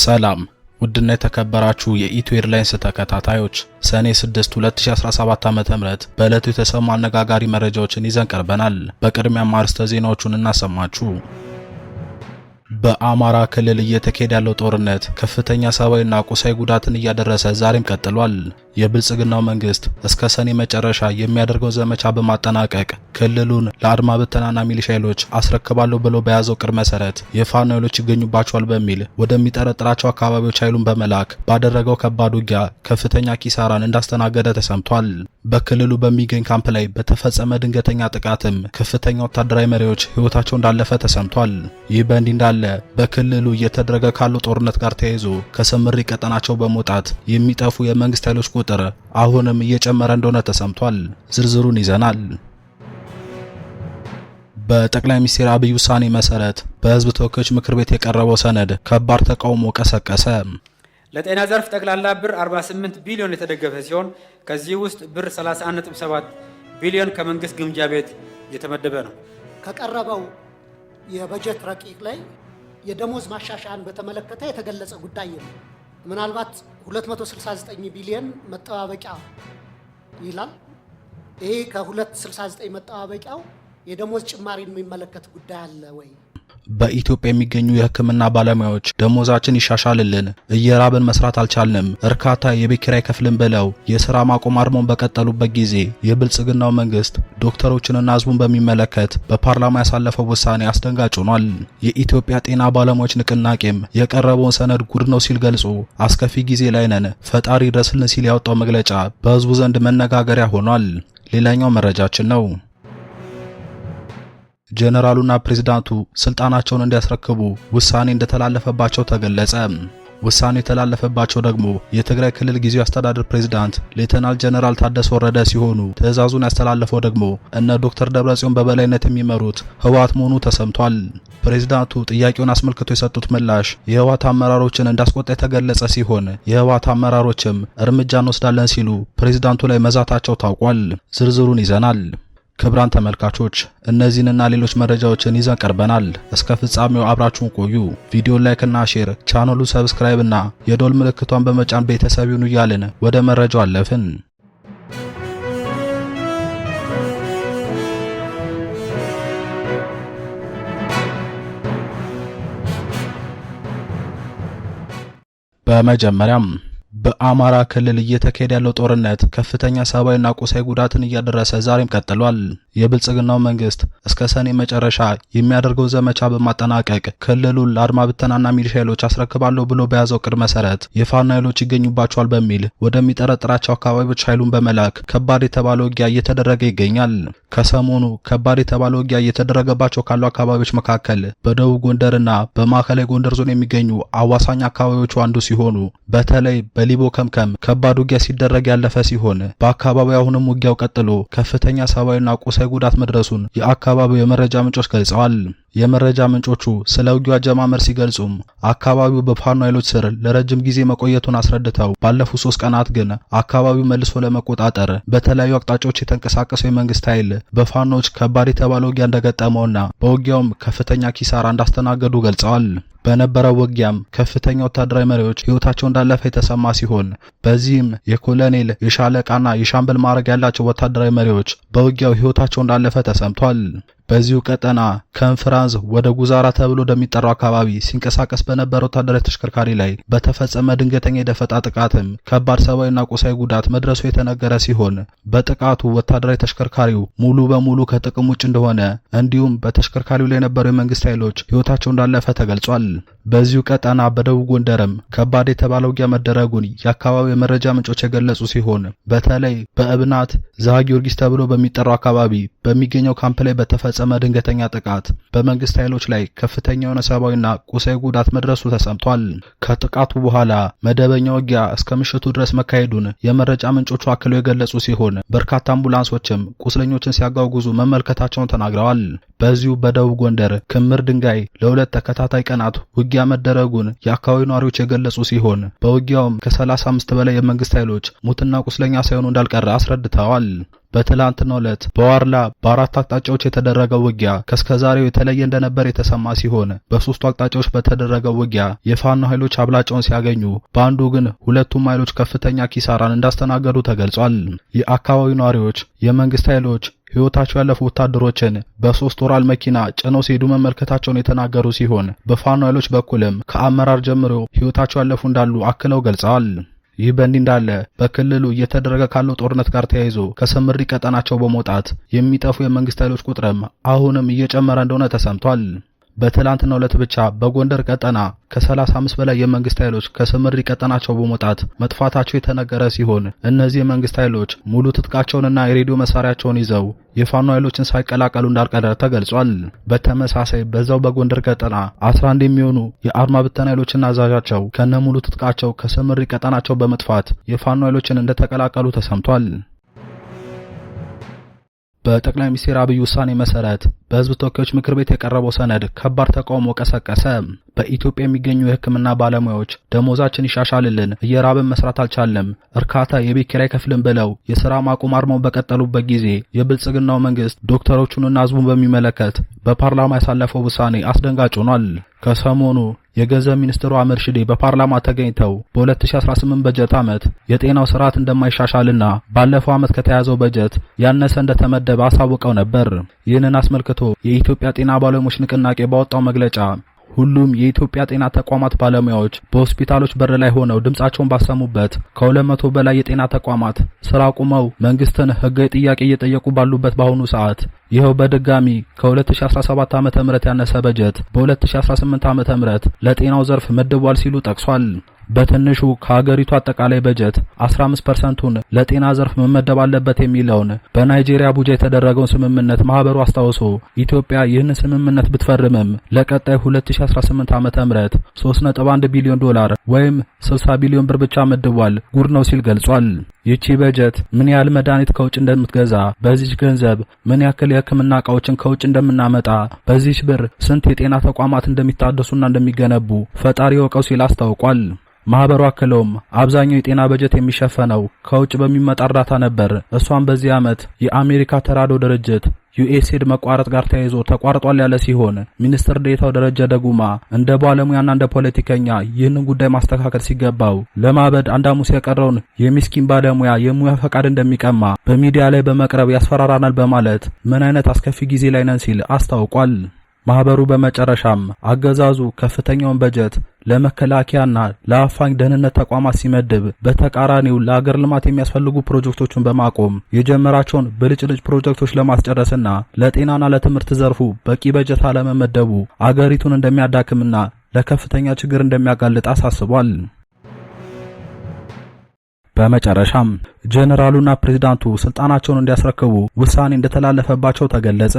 ሰላም ውድና የተከበራችሁ የኢትዮ ኤርላይንስ ተከታታዮች፣ ሰኔ 6 2017 ዓ.ም በዕለቱ የተሰሙ አነጋጋሪ መረጃዎችን ይዘን ቀርበናል። በቅድሚያም አርዕስተ ዜናዎቹን እናሰማችሁ። በአማራ ክልል እየተካሄደ ያለው ጦርነት ከፍተኛ ሰብአዊና ቁሳዊ ጉዳትን እያደረሰ ዛሬም ቀጥሏል። የብልጽግናው መንግስት እስከ ሰኔ መጨረሻ የሚያደርገው ዘመቻ በማጠናቀቅ ክልሉን ለአድማ ብተናና ሚሊሻ ኃይሎች አስረክባለሁ ብሎ በያዘው ቅድ መሰረት የፋኖ ኃይሎች ይገኙባቸዋል በሚል ወደሚጠረጥራቸው አካባቢዎች ኃይሉን በመላክ ባደረገው ከባድ ውጊያ ከፍተኛ ኪሳራን እንዳስተናገደ ተሰምቷል። በክልሉ በሚገኝ ካምፕ ላይ በተፈጸመ ድንገተኛ ጥቃትም ከፍተኛ ወታደራዊ መሪዎች ሕይወታቸው እንዳለፈ ተሰምቷል። ይህ በእንዲህ እንዳለ በክልሉ እየተደረገ ካለው ጦርነት ጋር ተያይዞ ከስምሪ ቀጠናቸው በመውጣት የሚጠፉ የመንግስት ኃይሎች ቁጥር አሁንም እየጨመረ እንደሆነ ተሰምቷል። ዝርዝሩን ይዘናል። በጠቅላይ ሚኒስትር አብይ ውሳኔ መሰረት በህዝብ ተወካዮች ምክር ቤት የቀረበው ሰነድ ከባድ ተቃውሞ ቀሰቀሰ። ለጤና ዘርፍ ጠቅላላ ብር 48 ቢሊዮን የተደገፈ ሲሆን ከዚህ ውስጥ ብር 31.7 ቢሊዮን ከመንግስት ግምጃ ቤት የተመደበ ነው። ከቀረበው የበጀት ረቂቅ ላይ የደሞዝ ማሻሻያን በተመለከተ የተገለጸ ጉዳይ የለም። ምናልባት 269 ቢሊዮን መጠባበቂያ ይላል። ይሄ ከ269 መጠባበቂያው የደሞዝ ጭማሪን የሚመለከት ጉዳይ አለ ወይ? በኢትዮጵያ የሚገኙ የሕክምና ባለሙያዎች ደሞዛችን ይሻሻልልን፣ እየራብን መስራት አልቻልንም፣ እርካታ የቤት ኪራይ ከፍልን ብለው የስራ ማቆም አድማውን በቀጠሉበት ጊዜ የብልጽግናው መንግስት ዶክተሮችንና ህዝቡን በሚመለከት በፓርላማ ያሳለፈው ውሳኔ አስደንጋጭ ሆኗል። የኢትዮጵያ ጤና ባለሙያዎች ንቅናቄም የቀረበውን ሰነድ ጉድ ነው ሲል ገልጾ አስከፊ ጊዜ ላይ ነን፣ ፈጣሪ ድረስልን ሲል ያወጣው መግለጫ በህዝቡ ዘንድ መነጋገሪያ ሆኗል። ሌላኛው መረጃችን ነው። ጀነራሉና ፕሬዝዳንቱ ስልጣናቸውን እንዲያስረክቡ ውሳኔ እንደተላለፈባቸው ተገለጸ። ውሳኔ የተላለፈባቸው ደግሞ የትግራይ ክልል ጊዜያዊ አስተዳደር ፕሬዝዳንት ሌተናል ጀነራል ታደሰ ወረደ ሲሆኑ ትዕዛዙን ያስተላለፈው ደግሞ እነ ዶክተር ደብረጽዮን በበላይነት የሚመሩት ህወሓት መሆኑ ተሰምቷል። ፕሬዝዳንቱ ጥያቄውን አስመልክቶ የሰጡት ምላሽ የህወሓት አመራሮችን እንዳስቆጣ የተገለጸ ሲሆን የህወሓት አመራሮችም እርምጃ እንወስዳለን ሲሉ ፕሬዝዳንቱ ላይ መዛታቸው ታውቋል። ዝርዝሩን ይዘናል። ክቡራን ተመልካቾች፣ እነዚህንና ሌሎች መረጃዎችን ይዘን ቀርበናል። እስከ ፍጻሜው አብራችሁን ቆዩ። ቪዲዮ like እና share፣ ቻናሉ subscribe እና የደወል ምልክቷን በመጫን ቤተሰብ ይሁኑ እያልን ወደ መረጃው አለፍን። በመጀመሪያም በአማራ ክልል እየተካሄደ ያለው ጦርነት ከፍተኛ ሰብአዊና ቁሳዊ ጉዳትን እያደረሰ ዛሬም ቀጥሏል። የብልጽግናው መንግስት እስከ ሰኔ መጨረሻ የሚያደርገው ዘመቻ በማጠናቀቅ ክልሉን ለአድማ ብተናና ሚሊሻ ኃይሎች አስረክባለሁ ብሎ በያዘው ቅድ መሰረት የፋኖ ኃይሎች ይገኙባቸዋል በሚል ወደሚጠረጥራቸው አካባቢዎች ኃይሉን በመላክ ከባድ የተባለ ውጊያ እየተደረገ ይገኛል። ከሰሞኑ ከባድ የተባለ ውጊያ እየተደረገባቸው ካሉ አካባቢዎች መካከል በደቡብ ጎንደርና በማዕከላዊ ጎንደር ዞን የሚገኙ አዋሳኝ አካባቢዎቹ አንዱ ሲሆኑ በተለይ በሊቦ ከምከም ከባድ ውጊያ ሲደረግ ያለፈ ሲሆን በአካባቢው አሁንም ውጊያው ቀጥሎ ከፍተኛ ሰብአዊና ቁሳዊ ጉዳት መድረሱን የአካባቢው የመረጃ ምንጮች ገልጸዋል። የመረጃ ምንጮቹ ስለ ውጊያው አጀማመር ሲገልጹም አካባቢው በፋኖ ኃይሎች ስር ለረጅም ጊዜ መቆየቱን አስረድተው ባለፉት 3 ቀናት ግን አካባቢው መልሶ ለመቆጣጠር በተለያዩ አቅጣጫዎች የተንቀሳቀሰው የመንግስት ኃይል በፋኖች ከባድ የተባለ ውጊያ እንደገጠመውና በውጊያውም ከፍተኛ ኪሳራ እንዳስተናገዱ ገልጸዋል። በነበረው ውጊያም ከፍተኛ ወታደራዊ መሪዎች ሕይወታቸው እንዳለፈ የተሰማ ሲሆን በዚህም የኮሎኔል፣ የሻለቃና የሻምበል ማዕረግ ያላቸው ወታደራዊ መሪዎች በውጊያው ሕይወታቸው እንዳለፈ ተሰምቷል። በዚሁ ቀጠና ከንፍራንዝ ወደ ጉዛራ ተብሎ ወደሚጠራው አካባቢ ሲንቀሳቀስ በነበረ ወታደራዊ ተሽከርካሪ ላይ በተፈጸመ ድንገተኛ የደፈጣ ጥቃትም ከባድ ሰብአዊና ቁሳዊ ጉዳት መድረሱ የተነገረ ሲሆን በጥቃቱ ወታደራዊ ተሽከርካሪው ሙሉ በሙሉ ከጥቅም ውጭ እንደሆነ እንዲሁም በተሽከርካሪው ላይ የነበሩ የመንግስት ኃይሎች ሕይወታቸው እንዳለፈ ተገልጿል። በዚሁ ቀጠና በደቡብ ጎንደርም ከባድ የተባለ ውጊያ መደረጉን የአካባቢው የመረጃ ምንጮች የገለጹ ሲሆን በተለይ በእብናት ዛሃ ጊዮርጊስ ተብሎ በሚጠራው አካባቢ በሚገኘው ካምፕ ላይ በተፈጸመ ድንገተኛ ጥቃት በመንግስት ኃይሎች ላይ ከፍተኛ የሆነ ሰብአዊና ቁሳዊ ጉዳት መድረሱ ተሰምቷል። ከጥቃቱ በኋላ መደበኛ ውጊያ እስከ ምሽቱ ድረስ መካሄዱን የመረጃ ምንጮቹ አክለው የገለጹ ሲሆን በርካታ አምቡላንሶችም ቁስለኞችን ሲያጓጉዙ መመልከታቸውን ተናግረዋል። በዚሁ በደቡብ ጎንደር ክምር ድንጋይ ለሁለት ተከታታይ ቀናት ውጊያ መደረጉን የአካባቢው ነዋሪዎች የገለጹ ሲሆን በውጊያውም ከ35 በላይ የመንግስት ኃይሎች ሙትና ቁስለኛ ሳይሆኑ እንዳልቀረ አስረድተዋል። በትላንትናው ዕለት በዋርላ በአራት አቅጣጫዎች የተደረገው ውጊያ ከእስከዛሬው የተለየ እንደነበር የተሰማ ሲሆን በሶስቱ አቅጣጫዎች በተደረገው ውጊያ የፋኖ ኃይሎች አብላጫውን ሲያገኙ፣ በአንዱ ግን ሁለቱም ኃይሎች ከፍተኛ ኪሳራን እንዳስተናገዱ ተገልጿል። የአካባቢው ነዋሪዎች የመንግስት ኃይሎች ሕይወታቸው ያለፉ ወታደሮችን በሶስት ኦራል መኪና ጭነው ሲሄዱ መመልከታቸውን የተናገሩ ሲሆን በፋኖ ኃይሎች በኩልም ከአመራር ጀምሮ ሕይወታቸው ያለፉ እንዳሉ አክለው ገልጸዋል። ይህ በእንዲህ እንዳለ በክልሉ እየተደረገ ካለው ጦርነት ጋር ተያይዞ ከስምሪ ቀጠናቸው በመውጣት የሚጠፉ የመንግስት ኃይሎች ቁጥርም አሁንም እየጨመረ እንደሆነ ተሰምቷል። በትላንትናው ዕለት ብቻ በጎንደር ቀጠና ከ35 በላይ የመንግስት ኃይሎች ከስምሪ ቀጠናቸው በመውጣት መጥፋታቸው የተነገረ ሲሆን እነዚህ የመንግስት ኃይሎች ሙሉ ትጥቃቸውንና የሬዲዮ መሳሪያቸውን ይዘው የፋኖ ኃይሎችን ሳይቀላቀሉ እንዳልቀረ ተገልጿል። በተመሳሳይ በዛው በጎንደር ቀጠና 11 የሚሆኑ የአድማ ብተና ኃይሎችና አዛዣቸው ከነሙሉ ትጥቃቸው ከስምሪ ቀጠናቸው በመጥፋት የፋኖ ኃይሎችን እንደተቀላቀሉ ተሰምቷል። በጠቅላይ ሚኒስትር አብይ ውሳኔ መሰረት በህዝብ ተወካዮች ምክር ቤት የቀረበው ሰነድ ከባድ ተቃውሞ ቀሰቀሰ። በኢትዮጵያ የሚገኙ የሕክምና ባለሙያዎች ደሞዛችን ይሻሻልልን፣ እየራብን መስራት አልቻልንም፣ እርካታ የቤት ኪራይ ከፍልን ብለው የስራ ማቆም አድማውን በቀጠሉበት ጊዜ የብልጽግናው መንግስት ዶክተሮቹንና ህዝቡን በሚመለከት በፓርላማ ያሳለፈው ውሳኔ አስደንጋጭ ሆኗል። ከሰሞኑ የገንዘብ ሚኒስትሩ አህመድ ሽዴ በፓርላማ ተገኝተው በ2018 በጀት ዓመት የጤናው ስርዓት እንደማይሻሻልና ባለፈው ዓመት ከተያዘው በጀት ያነሰ እንደተመደበ አሳውቀው ነበር። ይህንን አስመልክቶ የኢትዮጵያ ጤና ባለሙያዎች ንቅናቄ ባወጣው መግለጫ ሁሉም የኢትዮጵያ ጤና ተቋማት ባለሙያዎች በሆስፒታሎች በር ላይ ሆነው ድምጻቸውን ባሰሙበት፣ ከ200 በላይ የጤና ተቋማት ስራ አቁመው መንግስትን ህጋዊ ጥያቄ እየጠየቁ ባሉበት በአሁኑ ሰዓት ይኸው በድጋሚ ከ2017 ዓ.ም ያነሰ በጀት በ2018 ዓ.ም ለጤናው ዘርፍ መድቧል ሲሉ ጠቅሷል። በትንሹ ከሀገሪቱ አጠቃላይ በጀት 15%ቱን ለጤና ዘርፍ መመደብ አለበት የሚለውን በናይጄሪያ አቡጃ የተደረገውን ስምምነት ማህበሩ አስታውሶ ኢትዮጵያ ይህንን ስምምነት ብትፈርምም ለቀጣይ 2018 ዓ.ም 3.1 ቢሊዮን ዶላር ወይም 60 ቢሊዮን ብር ብቻ መድቧል፣ ጉድ ነው ሲል ገልጿል። ይቺ በጀት ምን ያህል መድኃኒት ከውጭ እንደምትገዛ፣ በዚች ገንዘብ ምን ያክል የሕክምና እቃዎችን ከውጭ እንደምናመጣ፣ በዚች ብር ስንት የጤና ተቋማት እንደሚታደሱና እንደሚገነቡ ፈጣሪ ይወቀው ሲል አስታውቋል። ማህበሩ አክለውም አብዛኛው የጤና በጀት የሚሸፈነው ከውጭ በሚመጣ እርዳታ ነበር። እሷም በዚህ ዓመት የአሜሪካ ተራድኦ ድርጅት ዩኤስኤድ መቋረጥ ጋር ተያይዞ ተቋርጧል ያለ ሲሆን ሚኒስትር ዴኤታው ደረጀ ደጉማ እንደ ባለሙያና እንደ ፖለቲከኛ ይህንን ጉዳይ ማስተካከል ሲገባው ለማበድ አንድ ሐሙስ የቀረውን የሚስኪን ባለሙያ የሙያ ፈቃድ እንደሚቀማ በሚዲያ ላይ በመቅረብ ያስፈራራናል በማለት ምን አይነት አስከፊ ጊዜ ላይ ነን ሲል አስታውቋል። ማህበሩ በመጨረሻም አገዛዙ ከፍተኛውን በጀት ለመከላከያና ለአፋኝ ደህንነት ተቋማት ሲመድብ በተቃራኒው ለአገር ልማት የሚያስፈልጉ ፕሮጀክቶችን በማቆም የጀመራቸውን ብልጭልጭ ፕሮጀክቶች ለማስጨረስና ለጤናና ለትምህርት ዘርፉ በቂ በጀት አለመመደቡ አገሪቱን እንደሚያዳክምና ለከፍተኛ ችግር እንደሚያጋልጥ አሳስቧል። በመጨረሻም ጀነራሉና ፕሬዝዳንቱ ስልጣናቸውን እንዲያስረክቡ ውሳኔ እንደተላለፈባቸው ተገለጸ።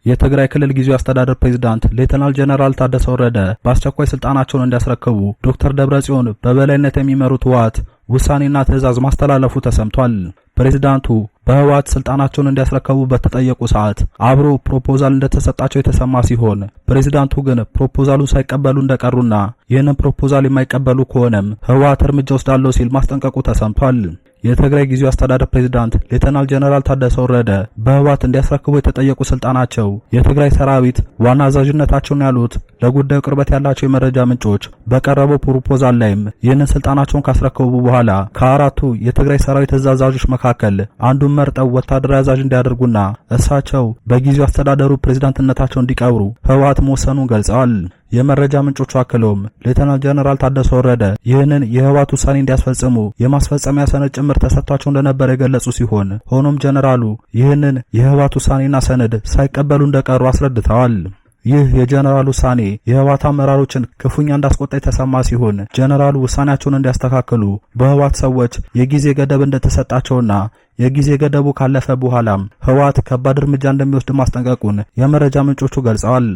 የትግራይ ክልል ጊዜያዊ አስተዳደር ፕሬዝዳንት ሌተናል ጀነራል ታደሰ ወረደ በአስቸኳይ ስልጣናቸውን እንዲያስረክቡ ዶክተር ደብረጽዮን በበላይነት የሚመሩት ህወሓት ውሳኔና ትዕዛዝ ማስተላለፉ ተሰምቷል። ፕሬዝዳንቱ በህወሓት ስልጣናቸውን እንዲያስረክቡ በተጠየቁ ሰዓት አብሮ ፕሮፖዛል እንደተሰጣቸው የተሰማ ሲሆን ፕሬዝዳንቱ ግን ፕሮፖዛሉን ሳይቀበሉ እንደቀሩና ይህንን ፕሮፖዛል የማይቀበሉ ከሆነም ህወሓት እርምጃ ወስዳለሁ ሲል ማስጠንቀቁ ተሰምቷል። የትግራይ ጊዜያዊ አስተዳደር ፕሬዝዳንት ሌተናል ጀነራል ታደሰ ወረደ በህወሓት እንዲያስረክቡ የተጠየቁ ስልጣናቸው የትግራይ ሰራዊት ዋና አዛዥነታቸውን ያሉት ለጉዳዩ ቅርበት ያላቸው የመረጃ ምንጮች በቀረበው ፕሮፖዛል ላይም ይህንን ስልጣናቸውን ካስረከቡ በኋላ ከአራቱ የትግራይ ሰራዊት አዛዦች መካከል አንዱን መርጠው ወታደራዊ አዛዥ እንዲያደርጉና እሳቸው በጊዜያዊ አስተዳደሩ ፕሬዝዳንትነታቸው እንዲቀብሩ ህወሓት መወሰኑን ገልጸዋል። የመረጃ ምንጮቹ አክለውም ሌተናል ጀነራል ታደሰ ወረደ ይህንን የህወሓት ውሳኔ እንዲያስፈጽሙ የማስፈጸሚያ ሰነድ ጭምር ተሰጥቷቸው እንደነበረ የገለጹ ሲሆን ሆኖም ጀነራሉ ይህንን የህወሓት ውሳኔና ሰነድ ሳይቀበሉ እንደቀሩ አስረድተዋል። ይህ የጀነራል ውሳኔ የህወሓት አመራሮችን ክፉኛ እንዳስቆጣ የተሰማ ሲሆን ጀነራሉ ውሳኔያቸውን እንዲያስተካክሉ በህወሓት ሰዎች የጊዜ ገደብ እንደተሰጣቸውና የጊዜ ገደቡ ካለፈ በኋላም ህወሓት ከባድ እርምጃ እንደሚወስድ ማስጠንቀቁን የመረጃ ምንጮቹ ገልጸዋል።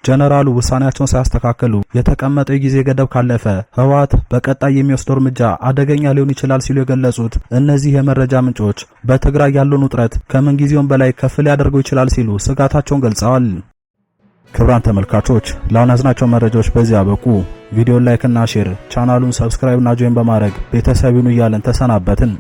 ጀነራሉ ውሳኔያቸውን ሳያስተካክሉ የተቀመጠው የጊዜ ገደብ ካለፈ ህወሓት በቀጣይ የሚወስደው እርምጃ አደገኛ ሊሆን ይችላል ሲሉ የገለጹት እነዚህ የመረጃ ምንጮች በትግራይ ያለውን ውጥረት ከምን ጊዜውም በላይ ከፍ ሊያደርገው ይችላል ሲሉ ስጋታቸውን ገልጸዋል። ክቡራን ተመልካቾች፣ ለአሁን ያዝናቸው መረጃዎች በዚህ አበቁ። ቪዲዮን like እና share፣ ቻናሉን subscribe እና join በማድረግ ቤተሰብ ይሁኑ እያልን ተሰናበትን።